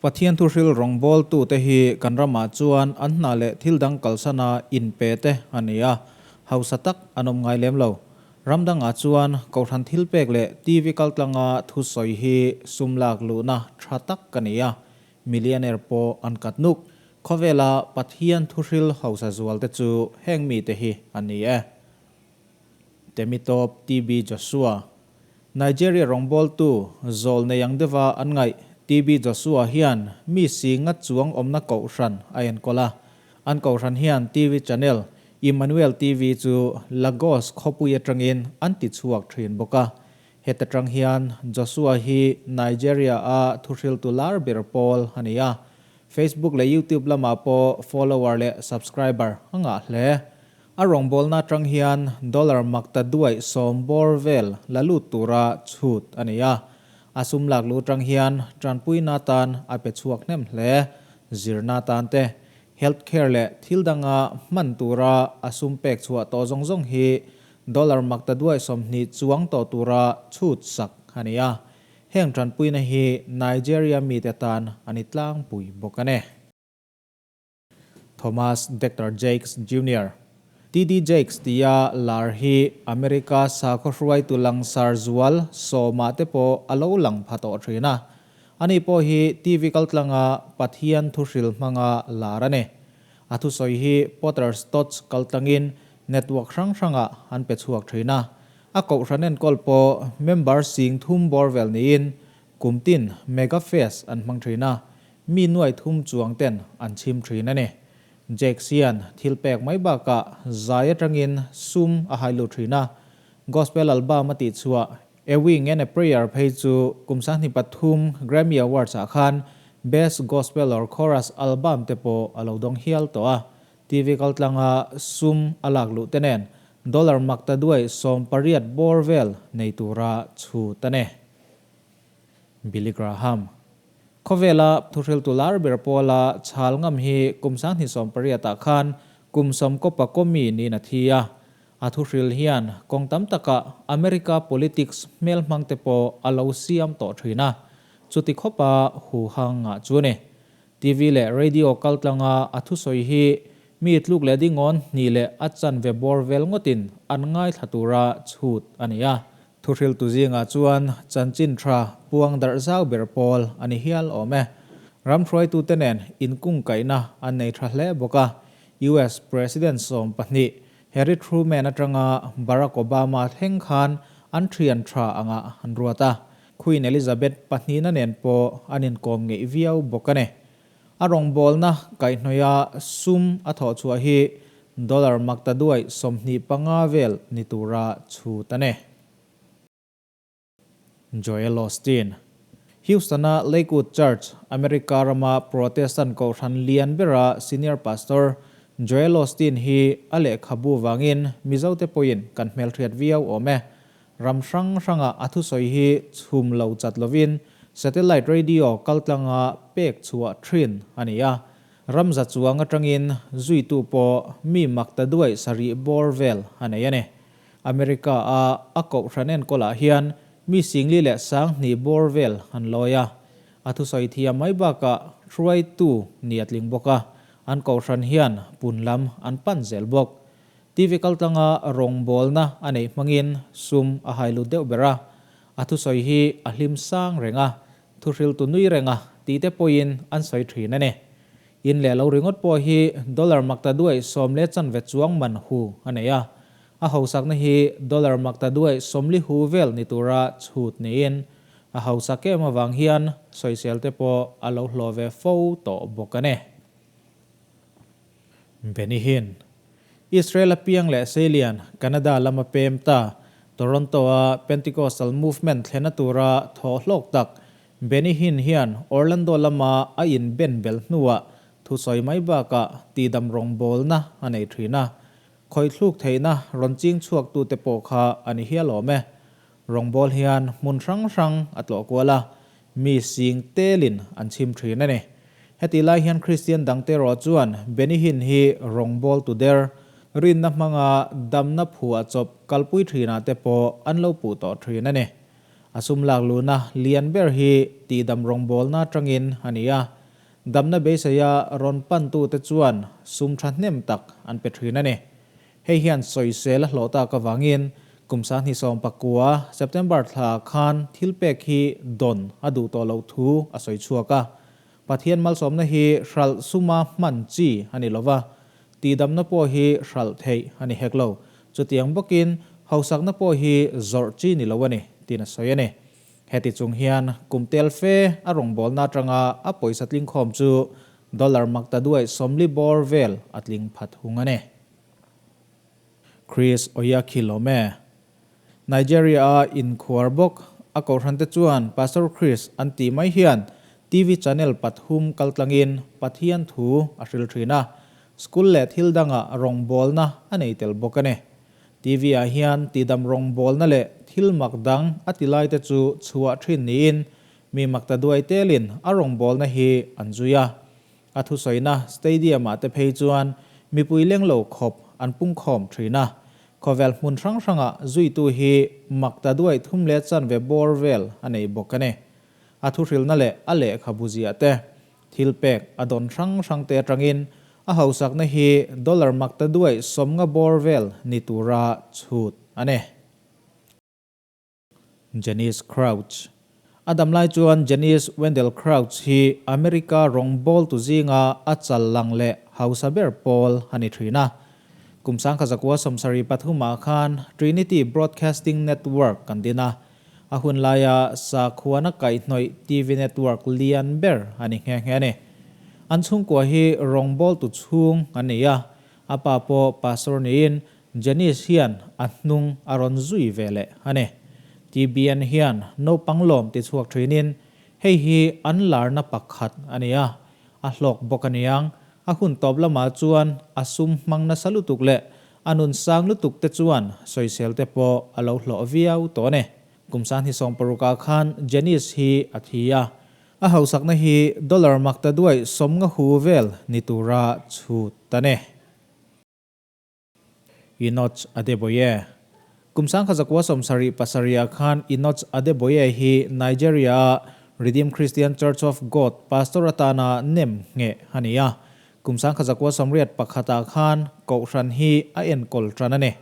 Pathian thuhril rawngbawltute hi kan ramah chuan an hna leh thil dang kalsana inpe te a ni a, hausa tak an awm ngai lem lo. Ram dangah chuan Kohhran thilpek leh TV kaltlanga thusawi hi sum lak luhna tha tak a ni a, millionaire pawh an kat nuk. Khawvela Pathian thuhril hausa zualte chu heng mite hi an ni e. Temitop TB Joshua, Nigeria rawngbawltu zawl nei ang deuha an ngaih TB Joshua hian mi si ngat chuang awmna kohhran a enkawl a. An kohhran hian TV channel Emmanuel TV chu Lagos khawpui atangin an ti chhuak thin bawk a. Heta tang hian Joshua hi Nigeria-a thuhriltu lar ber pawl a ni a. Facebook leh YouTube lamah pawh follower leh subscriber a ngah hle. A rawngbawlna atang hian dollar makta duaih sawm bawr vel la lut tura chhut a ni a. A sum lak luh atang hian tanpuina atan a pe chhuak hnem hle. Zirna atan te, health care leh thil danga hman tura a sum pek chhuah tawh zawng zawng hi dollar makta duaih 20 chuang tawh tura chhut sak a ni a. Heng tanpuina hi Nigeria mite tan a ni tlangpui bawk a ni. Thomas Dector Jakes Junior, TD Jakes tia lar hi America sakhaw hruaitu langsar zual sawmah te pawh a lo lang pha tawh thin a. Ani pawh hi TV kaltlanga Pathian thuhril hmanga lar a ni. A thusawi hi Potter Stotts kaltlangin network hrang hrangah an pe chhuak thin a. A kohhran enkawl pawh member sing thum bawr vel niin kum tin Mega Fest an hmang thin a. Mi nuai thum chuang ten an chhim thin a ni. Jakes hian thil pek mai bakah zai atangin sum a hai lut thin a. Gospel album a tih chhuah A Wing and a Prayer phei chu kum 2003 Grammy Awards ah khan Best Gospel or Chorus Album te pawh a lo dawng hial tawh a. TV kaltlanga sum a lak luh te nen dollar makta duai 18 bawr vel nei tura chhut a ni. Billy Graham. Khawvela thuhriltu lar ber pawla chhal ngam hi kum 2018 ah khan kum sawm kawpa kawmi niin a thi a. A thuhril hian kawng tam takah America politics hmel hmang te pawh a lo siam tawh thin a. Chuti khawpa hu hang ngah chu a ni. TV leh radio kaltlanga a thusawi hi mi tluk leh dingawn hnih leh a chanve bawr vel ngawtin an ngaithla tura chhut a ni a. Thuhriltu zingah chuan chanchin tha puang darh zau ber pawl a ni hial awm e. Ram hruaitute nen inkungkaihna an nei tha hle bawk a. US President 12 Harry Truman atanga Barack Obama thleng khan an thian tha angah an ruat a. Queen Elizabeth pahnihna nen pawh an inkawm ngeih viau bawk a ni. A rawngbawlna kaihhnawih a sum a thawh chhuah hi dollar makta duaih 25 vel ni tura chhut a ni. Joel Osteen. Houston-a Lakewood Church, America rama Protestant kohhran lian bera senior pastor Joel Osteen hi a lehkhabu vangin Mizote pawhin kan hmelhriat viau awm e. Ram hrang hranga a thusawi hi chhum lo chat lovin satellite radio kaltlanga pek chhuah thin a ni a. Ram za chuang atangin zuitu pawh mi makta duaih sarih bawr vel a nei a ni. America-a a kohhran enkawlah hian mi singli leh 2000 bawr vel an lawi a. A thusawi thiam mai bakah hruaitu ni a tling bawk a, an kohhran hian pun lam an pan zel bawk. TV kaltlanga rawngbawlna a neih hmangin sum a hai lut deuh ber a, a thusawi hi a hlim sang reng a, thuhriltu nui reng a tih te pawhin an sawi thin a ni. In leh lo ringawt pawh hi dollar makta duaih sawm leh chanve chuang man hu a nei a, a hausakna hi dollar makta duaih 40 hu vel ni tura chhut niin a hausak em avang hian sawisel te pawh a lo hlawh ve fo tawh bawk a ni. Benny Hinn. Israel a piang leh Seilian, Canada lama pem ta, Toronto-a Pentecostal movement thlena tura thaw hlawk tak Benny Hinn hian Orlando lama a inben bel hnuah thusawi mai bakah tihdam rawngbawlna a nei thin a. Khawithluk theihna rawn ching chhuaktute pawh kha a ni hial awm e. Rawngbâwl hian hmun hrang hrang a tlawh kual a, mi sing telin an chhim thin a ni. Hetih lai hian Kristian dangte erawh chuan Benny Hinn hi rawngbâwl tu der, rinna hmanga damna phuah chawp kalpui thinah te pawh an lo puh tawh thin a ni. A sum lak luhna lian ber hi tihdam rawngbâwlna atangin a ni a. Damna beiseia rawn pantute chuan sum thahnem tak an pe thin a ni. Hei hian sawisel a hlawh tak avangin kum 2019 September thla khan thil pek hi dawn a duh tawh loh thu a sawi chhuak a. Pathian malsawmna hi hralh suma hman chi a ni lova, tihdamna pawh hi hralh theih a ni hek lo. Chutiang bawkin hausakna pawh hi zawrh chi ni lo a ni, tiin a sawi a ni. Heti chung hian kum tel fe a rawngbawlna atanga a pawisa tlingkhawm chu dollar makta duai 40 bawr vel a tling phat hung a ni. Chris Oyakhilome, Nigeria-a inkhuar bawk a kohhrante chuan Pastor Chris an tih mai hian TV channel pathum kaltlangin Pathian thu a hril thin a, school leh thil dangah rawngbawlna a nei tel bawk a ni. TV-ah hian tidam rawngbawlna leh thil mak dang a ti laite chu chhuah thin niin mi makta duai telin a rawngbawlna hi an zui a. A thusawina stadium-ah te phei chuan mipui leng lo khawp an pungkhawm thin a. Khawvel hmun hrang hrangah zuitu hi mak ta duai thum leh chanve bawr vel a nei bawk a ni. A thuhrilna leh a lehkhabu ziah te, thil pek a dawn hrang hrang te atangin a hausakna hi dollar mak ta duai 50 bawr vel ni tura chhut a ni. Janice Crouch. A dam lai chuan Janice Wendell Crouch hi America rawngbawltu zinga a chal lang leh hausa ber pawl a ni thin a. Kum 1973 ah khan Trinity Broadcasting Network kan din a, a hun laia sakhuana kaihhnawih TV network lian ber a ni nghe nghe a ni. An chhungkua hi rawngbawltu chhung an ni a, a pa pawh pastor niin Janice hian a hnung a rawn zui ve leh a ni. TBN hian naupang lawm ti chhuak thinin hei hi an larna pakhat a ni a, a hlawk bawk a niang. A hun tawp lamah chuan a sum hmang nasa lutuk leh a nun sang lutuk te chuan sawisel te pawh a lo hlawh viau tawh a ni. Kum 2016 ah khan Janice hi a thi a, a hausakna hi dollar makta duai 50 hu vel ni tura chhut a ni. Enoch Adeboye. Kum 1977 ah khan Enoch Adeboye hi Nigeria-a Redeemed Christian Church of God pastor atana nem ngheh a ni a. Kum 1981 ah khan kohhran hi a enkawl tan a ni.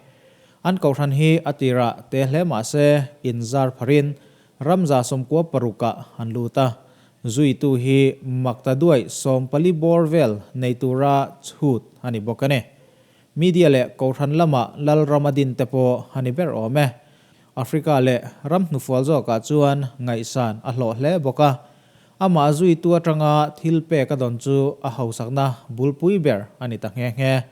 An kohhran hi a tirah te hle mah se inzar pharin ramza 96 ah an lut a. Zuitu hi makta duai 14 bawr vel nei tura chhut a ni bawk a ni. Media leh Kohhran lama Lalram a din te pawh a ni ber awm e. Africa leh ram hnufual zawkah chuan ngaihsan a hlawh hle bawk a. Amah zuitu atanga thil pek a dawn chu a hausakna bulpui ber a ni ta nghe nghe.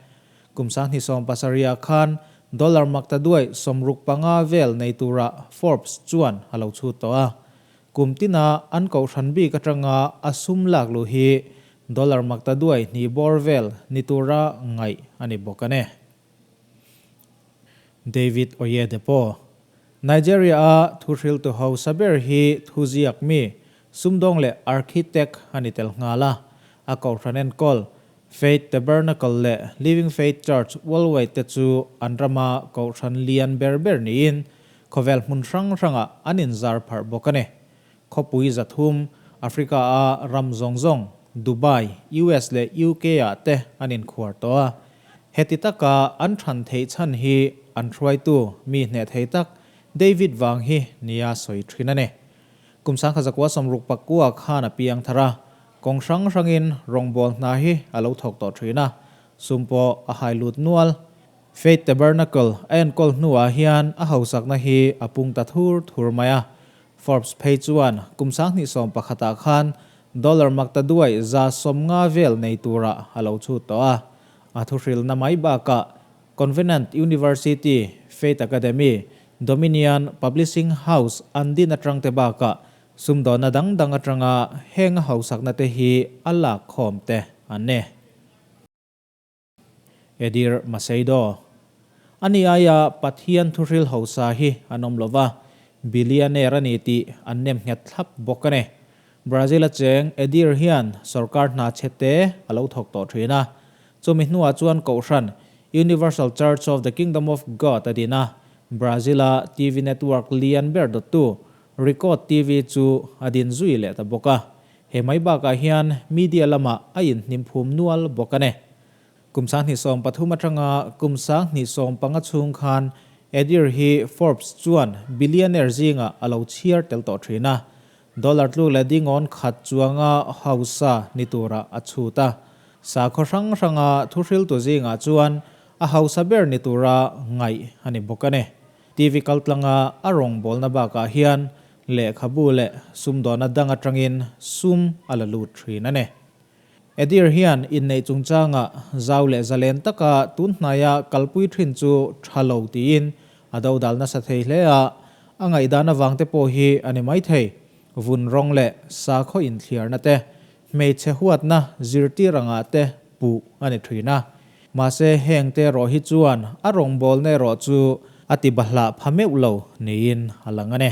Kum 2017 ah khan dollar makta duai 65 vel nei tura Forbes chuan a lo chhut tawh a. Kum tina an kohhran bik atanga a sum lak luh hi dollar makta duai hnih bawr vel ni tura ngaih a ni bawk a ni. David Oyedepo, Nigeria-a thuhriltu hausa ber hi thuziak mi, sumdawng leh architect a ni tel nghal a, a kohhran enkawl Faith Tabernacle leh Living Faith Church Worldwide te chu an rama kohhran lian ber ber niin khawvel hmun hrang hrangah an inzar pharh bawk a ni. Khawpui 300, Africa-a ram zawng zawng, Dubai, US leh UK-ah te an inkhuar tawh a. Heti taka an than theih chhan hi an hruaitu mi hneh thei tak David vang hi nia sawi thin a ni. Kum 1969 khan a piang thar a, Kawng hrang hrangin rawngbâwl hna hi a lo thawk tawh ṭhin a, sum pawh a hai lut nual. Faith Tabernacle a enkawl hnuah hian a hausakna hi a pung ta thur thur mai a. Forbes phei chuan kum 2011 ah khan dollar makta duai 150 vel nei turah a lo chhut tawh a. A thuhrilna mai bakah Covenant University, Faith Academy, Dominion Publishing House an din aṭang te bakah Sumdawna dang dang atanga heng a hausakna te hi a lak khawm te an ni. Edir Macedo. Ani aia Pathian thuhril hausa hi an awm lova, billionaire a ni tih an nem nghet thlap bawk a ni. Brazil a cheng Edir hian sorkar hna chhe te a lo thawk tawh thin a. Chumi hnuah chuan Kohhran, Universal Church of the Kingdom of God a din a, Brazil-a TV network lian ber dawttu Record TV chu a din zui leh ta bawk a. He mai bakah hian media lamah a inhnimphum nual bawk a ni. Kum 2013 atanga kum 2015 chhung khan Adair hi Forbes chuan billionaire zingah a lo chhiar tel tawh thin a. Dollar tluk leh dingawn khat chuanga hausa ni tura a chhut a. Sakhaw hrang hranga thuhriltu zingah chuan a hausa ber ni tura ngaih a ni bawk a ni. TV kaltlanga a rawngbawlna bakah hian lehkhabu leh sumdawna dang atangin sum a la lut thin a ni. Adair hian inneih chungchanga zau leh zalen taka tun hnaia kalpui thin chu tha lo tiin a dodal nasa thei hle a, a ngaihdan avang te pawh hi a ni maithei. Vun rawng leh sakhaw inthliarna te, hmeichhe huatna zirtir angah te puh a ni thin a. Mahse heng te erawh hi chuan a rawngbawlna erawh chu a ti bahlah pha meuh lo niin a lang a ni.